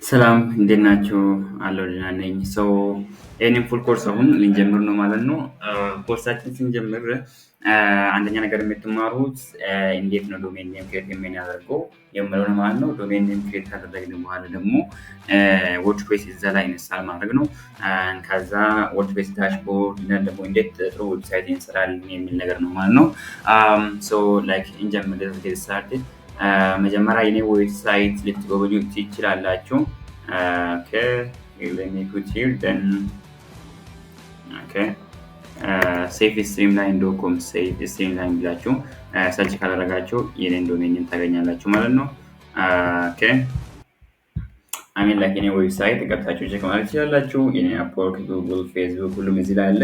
ሰላም እንዴት ናችሁ? አለሁ ደህና ነኝ። So ይህንን full course አሁን ልንጀምር ነው ማለት ነው። ኮርሳችን ስንጀምር አንደኛ ነገር የምትማሩት እንዴት ነው domain name create የምናደርገው የሚለው ነው ማለት ነው። Domain name create ካደረግን በኋላ ደግሞ WordPress እዛ ላይ install ማድረግ ነው። ከዛ WordPress dashboard እና ደግሞ እንዴት ጥሩ website እንሰራለን የሚል ነገር ነው ማለት ነው። So like እንጀምር፣ get started። መጀመሪያ የኔ website ልትጎበኙ ትችላላችሁ። Okay, let me put here then. Okay, safestreamline.com፣ Safe Streamline ብላችሁ search ካደረጋችሁ የኔን domain ን ታገኛላችሁ ማለት ነው። Okay, I mean, like የኔ website ገብታችሁ check ማለት ትችላላችሁ። የኔ Upwork፣ Google፣ Facebook ሁሉም እዚህ ላይ አለ።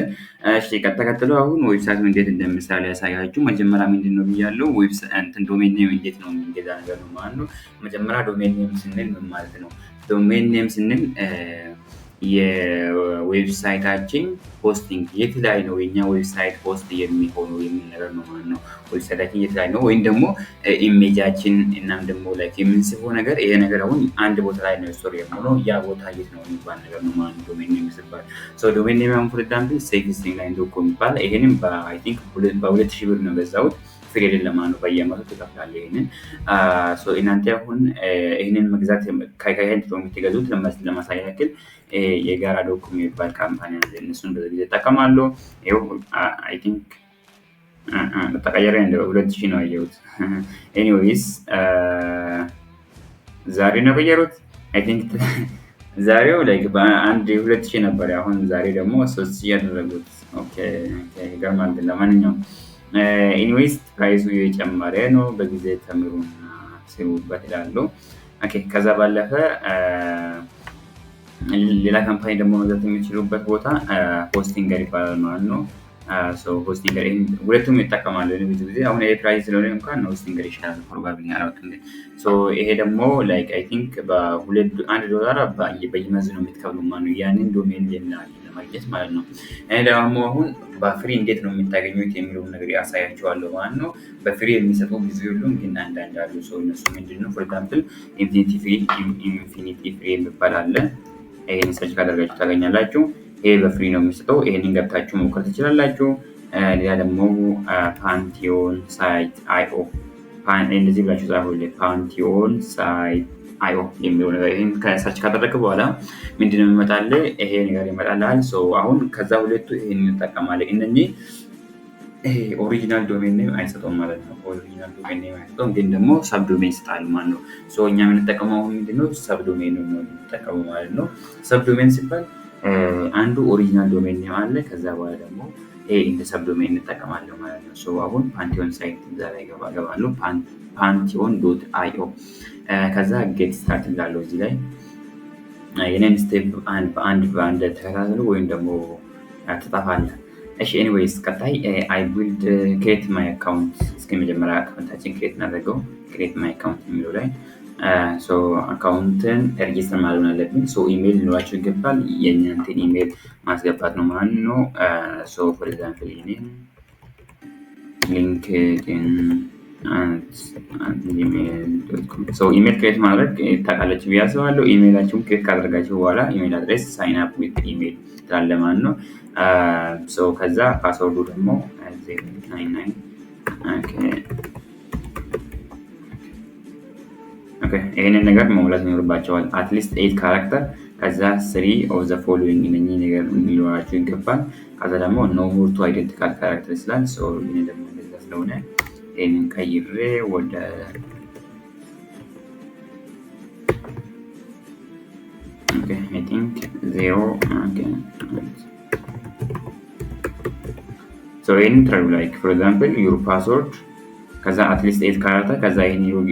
እሺ፣ ተከትሎ አሁን website ኡ እንዴት እንደሚሰራ ሊያሳያችሁ። መጀመሪያ ምንድን ነው ብያለሁ? እንትን domain name እንዴት ነው የሚገዛ ነገር ነው ማለት ነው። መጀመሪያ domain name ስንል ምን ማለት ነው? Domain name ስንል የ website ኣችን hosting የት ላይ ነው የኛ website host የሚሆነው የሚል ነገር ነው ማለት ነው። Website ኣችን የት ላይ ነው ወይም ደግሞ image ኣችን እናም ደግሞ like የምንጽፈው ነገር፣ ይሄ ነገር አሁን አንድ ቦታ ላይ ነው store የሚሆነው፣ ያ ቦታ የት ነው የሚባል ነገር ነው ማለት ነው። Domain name ሲባል so domain name አሁን for example safestreamline.com ይባላል። ይሄንም I think በ2000 ብር ነው የገዛሁት። Free አይደለም ማለት ነው። በየአመቱ ትከፍላለህ። ይሄንን እናንተ አሁን ይህንን መግዛት ከየት ነው የምትገዙት? ለማሳያ ያክል የጋራ dot com የሚባል company አለ። እነሱን ብዙ ጊዜ እጠቀማለሁ። ይኸው I think ተቀየረ፣ እንደ 2000 ነው ያየሁት። Anyways ዛሬ ነው የቀየሩት። I think ዛሬው like በአንድ 2000 ነበር። አሁን ዛሬ ደግሞ 3000 ያደረጉት። Okay, ይገርማል። ግን ለማንኛውም anyways price ኡ የጨመረ ነው። በጊዜ ተምሩና ስሩበት ይላሉ። Okay፣ ከዛ ባለፈ ሌላ company ደግሞ መግዛት የሚችሉበት ቦታ Hostinger ይባላል ማለት ነው። Hostinger ሁለቱም ይጠቀማሉ። ብዙ ጊዜ አሁን ይሄ price ስለሆነ እንኳን Hostinger ይሻላል probably፣ አላውቅም። ግን ይሄ ደግሞ like I think በሁለት አንድ ዶላር በየ month ነው የምትከፍሉ ማለት ነው። ያንን domain ለማግኘት ማለት ነው። እኔ ደግሞ አሁን በ free እንዴት ነው የምታገኙት የሚለውን ነገር ያሳያቸዋለሁ ማለት ነው። በ free የሚሰጡ ብዙ የሉም፣ ግን አንዳንድ አሉ። So እነሱ ምንድን ነው? For example Infinity Free፣ Infinity Free የሚባል አለ። ይሄን search ካደረጋችሁ ታገኛላችሁ። ይሄ በ free ነው የሚሰጠው። ይሄንን ገብታችሁ መሞከር ትችላላችሁ። ሌላ ደግሞ Pantheon site io፣ እንደዚህ ብላችሁ ጻፉልኝ። Pantheon site io የሚለው ነገር ይህን ከ search ካደረገ በኋላ ምንድነው የሚመጣልህ? ይሄ ነገር ይመጣልሃል። አሁን ከዛ ሁለቱ ይሄን እንጠቀማለን። እነኚህ ይሄ original domain name አይሰጠውም ማለት ነው። Original domain name አይሰጠውም፣ ግን ደግሞ sub domain ይሰጣል ማለት ነው። So እኛ የምንጠቀመው አሁን ምንድነው? Sub domain ነው የምንጠቀመው ማለት ነው። Sub domain ሲባል አንዱ original domain name አለ። ከዛ በኋላ ደግሞ ይሄ እንደ sub domain እንጠቀማለን ማለት ነው። So አሁን Pantheon site እዛ ላይ ገባለሁ። Pantheon.io፣ ከዛ get start እላለሁ። እዚህ ላይ የኔን step አንድ በአንድ በአንድ ተከታተሉ ወይም ደግሞ ትጠፋለህ። እሺ፣ anyways ቀጣይ I build create my account። እስከ መጀመሪያ account ኣችን create እናደርገው። Create my account የሚለው ላይ account ን register ማድረግ አለብን። So email ሊኖራቸው ይገባል። የእናንተን ኢሜል ማስገባት ነው ማለት ነው። So for example የኔን linkedin@gmail.com። Email create ማድረግ ታውቃለች ብዬ አስባለሁ። ኢሜይላችሁን create ካደረጋችሁ በኋላ email address sign up with email ትላለ ማለት ነው። ከዛ password ኡ ደግሞ 99። ይህንን ነገር መሙላት ይኖርባቸዋል። At least eight character፣ ከዛ three of the following እነኚህ ነገር ሊኖራቸው ይገባል። ከዛ ደግሞ no more two identical character ስላል ይህ ደግሞ እንደዛ ስለሆነ ይህንን ቀይሬ ወደ I think zero። ይህንን ትረዱ like for example your password ከዛ at least eight character ከዛ ይህን ሊሆን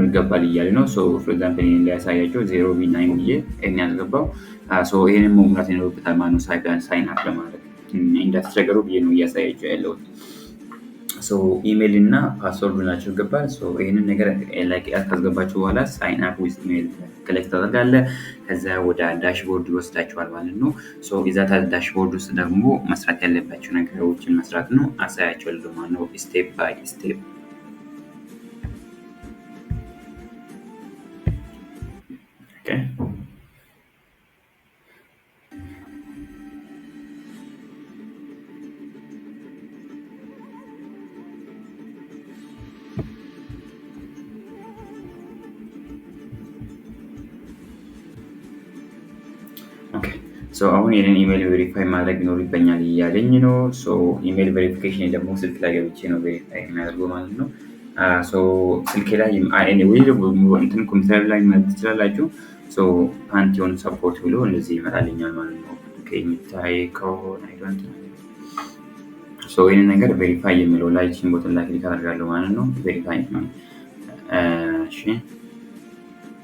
ይገባል እያለ ነው። For example ይህን ሊያሳያቸው 0 B 9 ብዬ ይህን ያስገባው። ይህንን መሙላት ይኖርበታል ማለት ነው። Sign up ለማድረግ እንዳትቸገሩ ብዬ ነው እያሳያቸው ያለሁት። ኢሜይል እና password ናቸው ይገባል። ይህንን ነገር ካስገባችሁ በኋላ sign up with email click ታደርጋለህ። ከዛ ወደ dashboard ይወስዳችኋል ማለት ነው። እዛ dashboard ውስጥ ደግሞ መስራት ያለባቸው ነገሮችን መስራት ነው። አሳያቸዋለሁ ማለት ነው step by step። Okay. Okay, so አሁን የኔን email verify ማድረግ ይኖርብኛል እያለኝ ነው። So email verification ደግሞ ስልክ ላይ ገብቼ ነው verify የሚያደርገው ማለት ነው። So ስልኬ ላይ ወይ እንትን ኮምፒውተር ላይ ማለት ትችላላችሁ። So Pantheon support ብሎ እንደዚህ ይመጣልኛል ማለት ነው። Okay, የሚታይ ከሆነ I don't know። So ይሄንን ነገር verify የሚለው ላይ ይህችን button ላይ click አደርጋለሁ ማለት ነው። Verify ነው። እሺ፣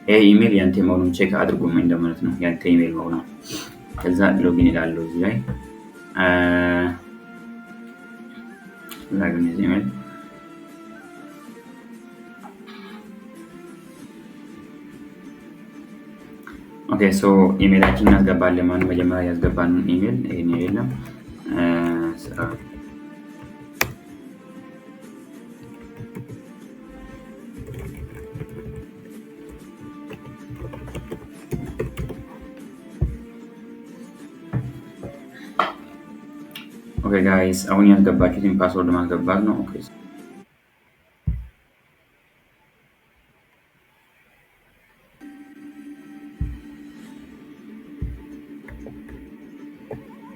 ይሄ ኢሜል ያንተ መሆኑን check አድርጎ እንደማለት ነው። ያንተ ኢሜል መሆኑን። ከዛ login ይላለው እዚህ ላይ login email። Okay, so ኢሜላችንን እናስገባለን ማለት ነው። መጀመሪያ ያስገባነውን ኢሜል ይሄን የለም ስራ። Okay guys, አሁን ያስገባችሁትን password ማስገባት ነው። Okay,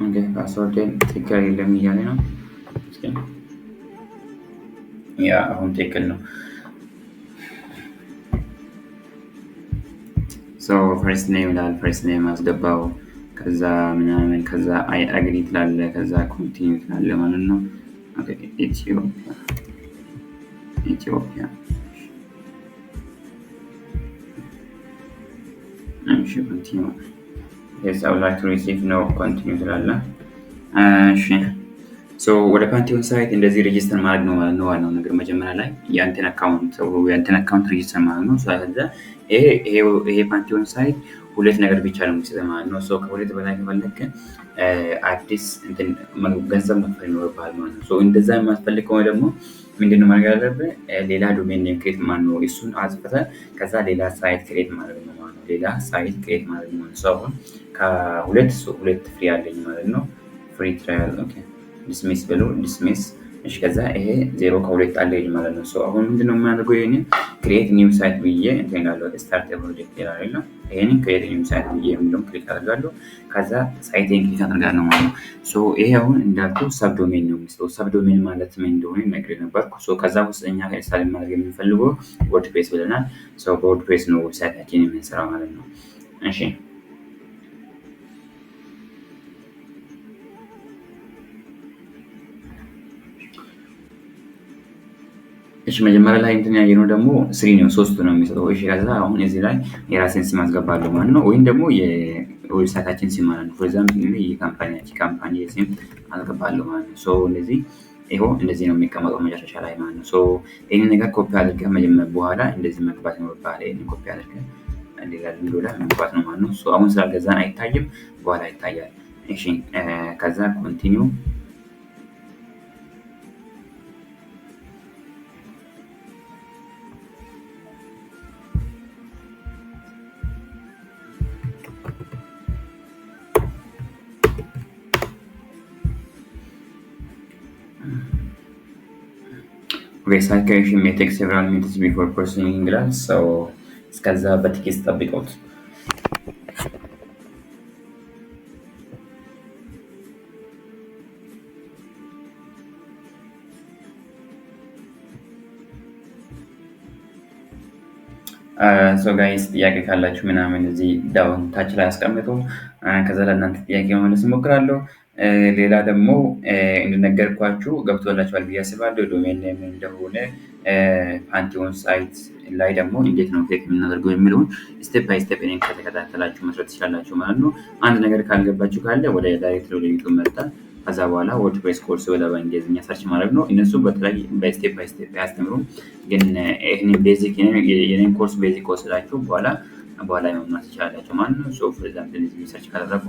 okay, password ትክክል አይደለም እያለ ነው። Yeah, አሁን ትክክል ነው። So first name ይላል። First name አስገባው። ከዛ ምናምን ከዛ I agree ትላለህ። ከዛ continue ትላለህ ማለት ነው። Okay, ኢትዮጵያ ኢትዮጵያ። እሺ፣ continue። Yes, I would like to receive no, continue ትላለህ። እሺ፣ so ወደ Pantheon site እንደዚህ register ማድረግ ነው ማለት ነው። ዋናው ነገር መጀመሪያ ላይ ያንተን account register ማድረግ ነው። So ከዛ ይሄ Pantheon site ሁለት ነገር ብቻ ነው የሚሰጠው ማለት ነው። So ከሁለት በላይ ከፈለክ አዲስ እንትን ገንዘብ መክፈል ይኖርብሃል ማለት ነው። So እንደዛ የማትፈልግ ከሆነ ደግሞ ምንድነው ማድረግ ያለብህ? ሌላ domain name create ማለት ነው። እሱን አጥፍተህ ከዛ ሌላ site create ማድረግ ነው ማለት ነው። ሌላ site create ማድረግ ነው። So አሁን ከሁለት ሁለት free አለኝ ማለት ነው። Free trial, okay, dismiss ብሎ dismiss። እሺ፣ ከዛ ይሄ ዜሮ ከሁለት አለኝ ማለት ነው። So አሁን ምንድነው የማደርገው? ይሄንን create new site ብዬ እንትን እላለሁ። Start project ይላል አይደል? ይሄንን create new site ብዬ የሚለውን click አደርጋለሁ። ከዛ site ኤን click አደርጋለሁ ማለት ነው። So ይሄ አሁን እንዳልኩ subdomain ነው የሚሰጠው። Subdomain ማለት ምን እንደሆነ ነግሬ ነበርኩ። So ከዛ ውስጥ እኛ install ማድረግ የምንፈልገው WordPress ብለናል። So በ WordPress ነው website ኣችን የምንሰራው ማለት ነው። እሺ፣ መጀመሪያ ላይ እንትን ያየነው ደግሞ three ነው፣ ሶስቱ ነው የሚሰጠው። እሺ፣ ከዛ አሁን እዚህ ላይ የራሴን ስም አስገባለሁ ማለት ነው፣ ወይም ደግሞ የ website ኣችን ስም ማለት ነው። For example የ company ያችን company ስም አስገባለሁ ማለት ነው። So እንደዚህ ይኸው እንደዚህ ነው የሚቀመጠው መጨረሻ ላይ ማለት ነው። So ይህንን ነገር ኮፒ አድርገህ መጀመር በኋላ እንደዚህ መግባት ይኖርብሃል። ይህንን ኮፒ አድርገህ ሌላ window ላይ መግባት ነው ማለት ነው። So አሁን ስላልገዛን አይታይም፣ በኋላ ይታያል። እሺ፣ ከዛ continue። Okay, site creation may take several minutes before proceeding ይላል። So እስከዛ በትዕግስት ጠብቁት። So guys, ጥያቄ ካላችሁ ምናምን እዚህ down ታች ላይ አስቀምጡ። ከዛ ለእናንተ ጥያቄ መመለስ እሞክራለሁ። ሌላ ደግሞ እንደነገርኳችሁ ገብቶላችኋል ብዬ አስባለሁ። Domain name እንደሆነ፣ Pantheon site ላይ ደግሞ እንዴት ነው create የምናደርገው የሚለውን step by step እኔን ከተከታተላችሁ መስራት ትችላላችሁ ማለት ነው። አንድ ነገር ካልገባችሁ ካለ ወደ direct ወደ YouTube መጣ ከዛ በኋላ WordPress course ብለህ በእንግሊዝኛ search ማድረግ ነው። እነሱ በተለይ በ step by step አያስተምሩም፣ ግን ይህንን basic የኔን course basic ከወሰዳችሁ በኋላ በኋላ መማር ትችላላችሁ ማለት ነው። So for example እዚህ search ካደረጉ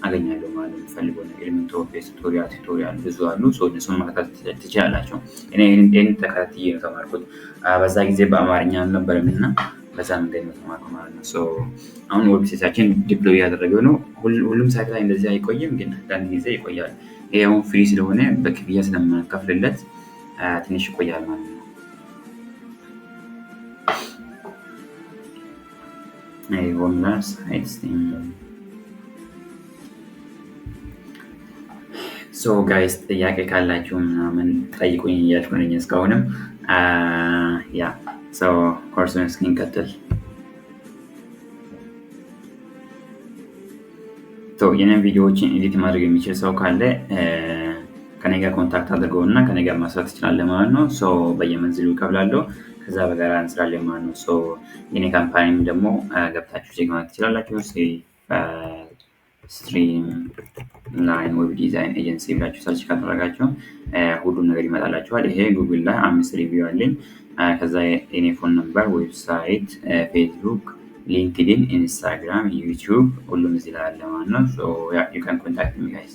አገኛለሁ ማለት ነው። የምፈልገው ነገር Elementor page tutorial ብዙ አሉ። So እነሱን መከታተል ትችላላችሁ። እኔ ይህን ተከታትዬ ነው የተማርኩት። በዛ ጊዜ በአማርኛ አልነበረም እና በዛ መንገድ ነው የተማርኩት ማለት ነው። So አሁን website ኣችን deploy እያደረገው ነው። ሁሉም site ላይ እንደዚህ አይቆይም፣ ግን አንዳንድ ጊዜ ይቆያል። ይሄ አሁን free ስለሆነ በክፍያ ስለማንከፍልለት ትንሽ ይቆያል ማለት ነው። ይሄ site So guys ጥያቄ ካላችሁ ምናምን ጠይቁኝ እያልኩ ነኝ እስካሁንም። Yeah, so ኮርሱን እስኪንቀጥል የኔን ቪዲዮዎችን edit ማድረግ የሚችል ሰው ካለ ከኔ ጋር contact አድርገው እና ከኔ ጋር መስራት ትችላለህ ማለት ነው። So በየ monthly ው እከፍላለሁ። ከዛ በጋራ እንስራለን ማለት ነው። So የኔ company ም ደግሞ ገብታችሁ check ማለት ትችላላችሁ። Streamline Web Design Agency ብላችሁ search ካደረጋችሁ ሁሉም ነገር ይመጣላችኋል። ይሄ ጉግል ላይ 5 review አለኝ። ከዛ የኔ phone number፣ website፣ ፌስቡክ፣ ሊንክድኢን፣ ኢንስታግራም፣ ዩቲዩብ ሁሉም እዚህ ላይ አለ ማለት ነው። So yeah, you can contact me, guys።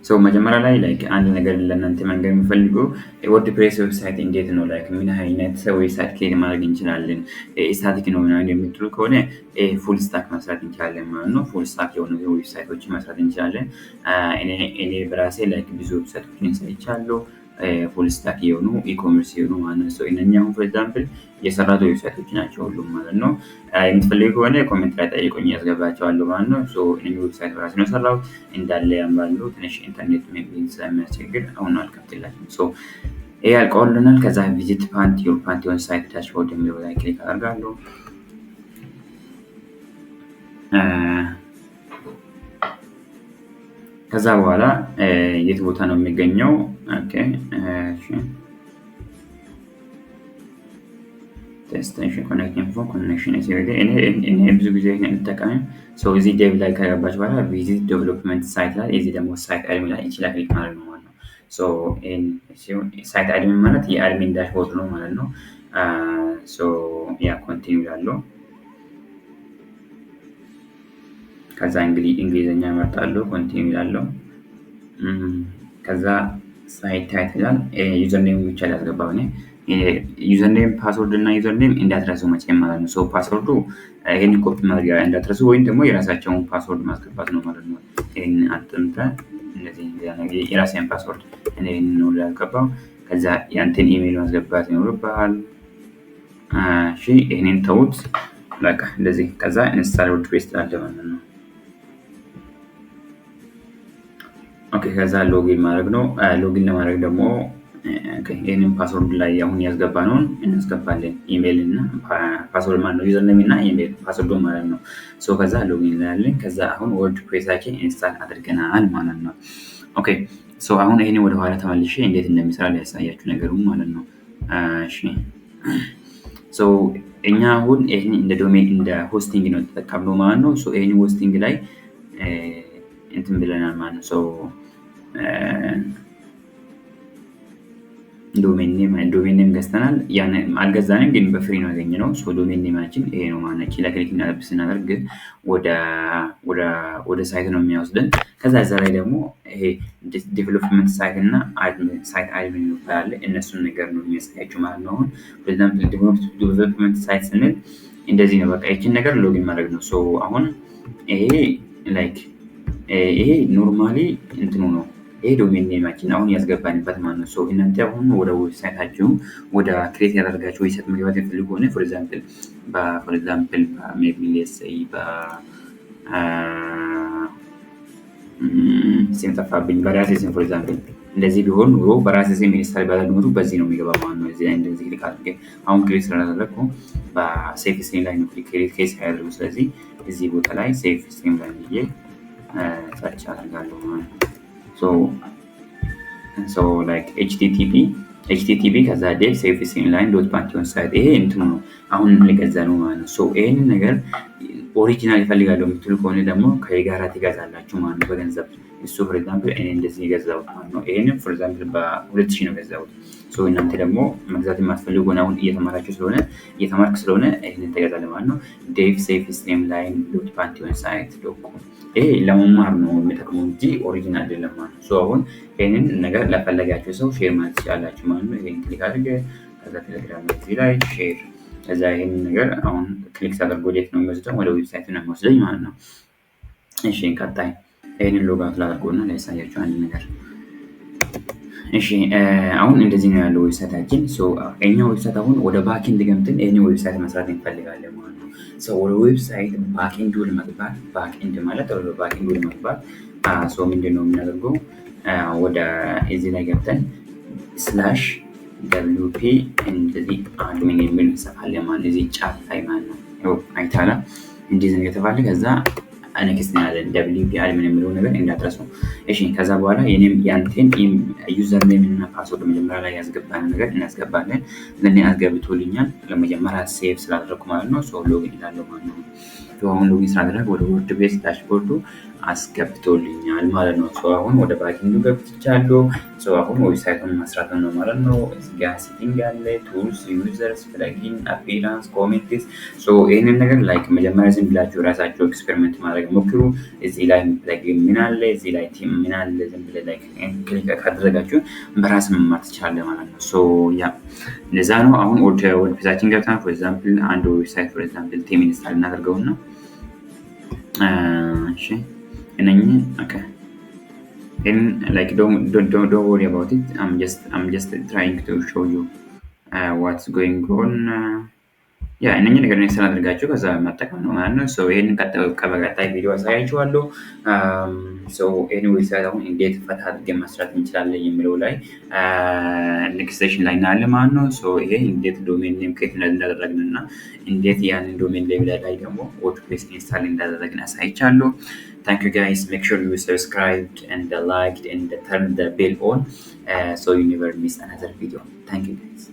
So መጀመሪያ ላይ like አንድ ነገር ለእናንተ መንገር የምፈልገው WordPress website እንዴት ነው፣ like ምን አይነት website create ማድረግ እንችላለን፣ static ነው ምናምን የምትሉ ከሆነ full stack መስራት እንችላለን ማለት ነው። Full stack የሆኑ website ኦችን መስራት እንችላለን። እኔ በራሴ like ብዙ website ኦችን ሰርቻለሁ። Full stack የሆኑ e-commerce የሆኑ ማለት ነው። እነኛ አሁን for example የሰራቱ website ኦች ናቸው ሁሉም ማለት ነው። የምትፈልጉ ከሆነ comment ላይ ጠይቁኝ፣ ያስገባቸዋለሁ ማለት ነው። So እነኚህ website በራሴ ነው የሰራሁት፣ እንዳለ ያምራሉ። ትንሽ ኢንተርኔት maybe ስለሚያስቸግር አሁን አልከፍትላችሁም። So ይሄ አልቀውልናል። ከዛ visit ፓንት your Pantheon site dashboard የሚለው ላይ click አደርጋለሁ። ከዛ በኋላ የት ቦታ ነው የሚገኘው? Okay, እሺ፣ destination connect info connection እኔ ብዙ ጊዜ እንጠቀምም። So እዚህ dev ላይ ከገባች በኋላ visit development site ላይ እዚህ ደግሞ site admin ላይ ይችላል click ማድረግ ነው ማለት ነው። So site admin ማለት የ admin dashboard ነው ማለት ነው። So yeah, continue እላለሁ። ከዛ እንግሊዝኛ እመርጣለሁ፣ continue እላለሁ። ከዛ site title ይላል። Username ብቻ ላስገባው እኔ username፣ password እና username እንዳትረሱ መቼም ማለት ነው። So password ኡ ይሄንን ኮፒ ማድረግ እንዳትረሱ ወይም ደግሞ የራሳቸውን password ማስገባት ነው ማለት ነው። ይሄንን አጥምተ እንደዚህ የራሴን password እኔ ይሄንን ነው ላስገባው። ከዛ ያንተን ኢሜል ማስገባት ይኖርብሃል። እሺ፣ ይሄንን ተውት በቃ እንደዚህ። ከዛ install WordPress ትላለህ ማለት ነው። Okay, ከዛ login ማድረግ ነው። Login ለማድረግ ደግሞ ይህንን password ላይ አሁን ያስገባነውን እናስገባለን። ኢሜይል እና password ማለት ነው። Username እና email password ኡ ማለት ነው። So ከዛ login እንላለን። ከዛ አሁን WordPress ኣችን install አድርገናል ማለት ነው። Okay, so አሁን ይሄንን ወደኋላ ተመልሼ እንዴት እንደሚሰራ ሊያሳያችሁ ነገሩ ማለት ነው። እሺ፣ so እኛ አሁን ይሄን እንደ domain እንደ hosting ነው የተጠቀምነው ማለት ነው። So ይሄን hosting ላይ እንትን ብለናል ማለት ነው። So domain name ገዝተናል። ያን አልገዛንም ግን በ free ነው ያገኘነው። So domain name ኣችን ይሄ ነው ማለት ነው። ላይ click ስናደርግ ወደ site ነው የሚያወስደን። ከዛ እዛ ላይ ደግሞ ይሄ development site እና site admin ይባላል። እነሱን ነገር ነው የሚያሳያችሁ ማለት ነው። አሁን for example development site ስንል እንደዚህ ነው። በቃ ይችን ነገር login ማድረግ ነው። So አሁን ይሄ like ይሄ normally እንትኑ ነው። ይሄ domain name ኣችን አሁን ያስገባንበት ማለት ነው። So እናንተ አሁን ወደ website ኣችሁ ወደ create ያደርጋችሁ website መግባት የምትፈልጉ ከሆነ for example maybe let's say በ ስም ጠፋብኝ፣ በራሴ ስም for example እንደዚህ ቢሆን ኑሮ በራሴ ስም install ባደርግ ኖሮ በዚህ ነው የሚገባ ማለት ነው። እዚህ ላይ እንደዚህ click አድርጌ አሁን create ስላደረግኩ በ Safe Streamline ነው create ያደርጉ። ስለዚህ እዚህ ቦታ ላይ Safe Streamline ብዬ search አደርጋለሁ ማለት ነው። So like HTTP ከዛ dev Safe Streamline.Pantheon site ይሄ እንትኑ ነው አሁን ሊገዛ ነው ማለት ነው። So ይሄንን ነገር original ይፈልጋለሁ የምትሉ ከሆነ ደግሞ ከጋራ ትገዛላችሁ ማለት ነው በገንዘብ። እሱ for example እኔ እንደዚህ የገዛሁት ማለት ነው። ይሄንን for example በ2000 ነው የገዛሁት። So እናንተ ደግሞ መግዛት የማትፈልጉ አሁን እየተማራችሁ ስለሆነ፣ እየተማርክ ስለሆነ ይሄንን ትገዛለህ ማለት ነው። dev Safe Streamline.Pantheon site.com ይሄ ለመማር ነው የሚጠቅመው እንጂ original አይደለም ማለት ነው። So አሁን ይሄንን ነገር ለፈለጋችሁ ሰው share ማለት ትችላላችሁ ማለት ነው። ይሄን click አድርገህ ከዛ ቴሌግራም እዚህ ላይ share፣ ከዛ ይሄንን ነገር አሁን click ሳደርግ ወዴት ነው የሚወስደው? ወደ website ነው የሚወስደኝ ማለት ነው። እሺ፣ ቀጣይ ይሄንን log out ላድርገውና ላሳያችሁ አንድ ነገር። እሺ፣ አሁን እንደዚህ ነው ያለው website ኣችን። እኛ website አሁን ወደ backend ገብተን ይህን website መስራት እንፈልጋለን ማለት ነው። ወደ website backend ኡ ለመግባት፣ backend ማለት ወደ backend ኡ ለመግባት so ምንድን ነው የምናደርገው? ወደ እዚህ ላይ ገብተን /wp እንደዚህ admin የሚል እንጽፋለን ማለት እዚህ ጫፍ ላይ ማለት ነው። አይታላ እንደዚህ ነው የተባለ፣ ከዛ next ያለን wp admin የሚለው ነገር እንዳትረሱ። እሺ፣ ከዛ በኋላ የኔም ያንተን username እና password መጀመሪያ ላይ ያስገባን ነገር እናስገባለን። ለእኔ አስገብቶልኛል፣ ለመጀመሪያ save ስላደረግኩ ማለት ነው። So login እላለሁ ማለት ነው። አሁን login ስላደረግ ወደ WordPress dashboard ኡ አስገብቶልኛል ማለት ነው። አሁን ወደ backend ኡ ገብቻለሁ። አሁን website ኡን መስራት ነው ማለት ነው። እዚህ ጋ setting አለ፣ tools፣ users፣ plugin፣ appearance፣ comments። ይህንን ነገር like መጀመሪያ ዝም ብላችሁ ራሳችሁ experiment ማድረግ ሞክሩ። እዚህ ላይ plugin ምን አለ፣ እዚህ ላይ theme ምን አለ፣ ዝም ብለህ like click ካደረጋችሁ በራስ መማር ትችላለህ ማለት ነው። So yeah፣ እንደዛ ነው። አሁን ወደ WordPress ኣችን ገብተናል። For example አንድ website፣ for example theme install እናደርገውና እሺ እነኝህ okay and like don't worry about it. I'm just trying to show you what's going on. Yeah፣ እነኝህ ነገር install አድርጋችሁ ከዛ መጠቀም ነው ማለት ነው። So ይሄንን በቀጣይ ቪዲዮ አሳያችኋለሁ። So ይህን website አሁን እንዴት ፈታ አድርገን መስራት እንችላለን የሚለው ላይ next session ላይ እናያለን ማለት ነው። So ይሄ እንዴት domain name create እንዳደረግን እና እንዴት ያንን domain level ላይ ደግሞ WordPress install እንዳደረግን አሳይቻለሁ። Thank you guys. Make sure you subscribed and liked and turn the bell on so you never miss another video. Thank you guys.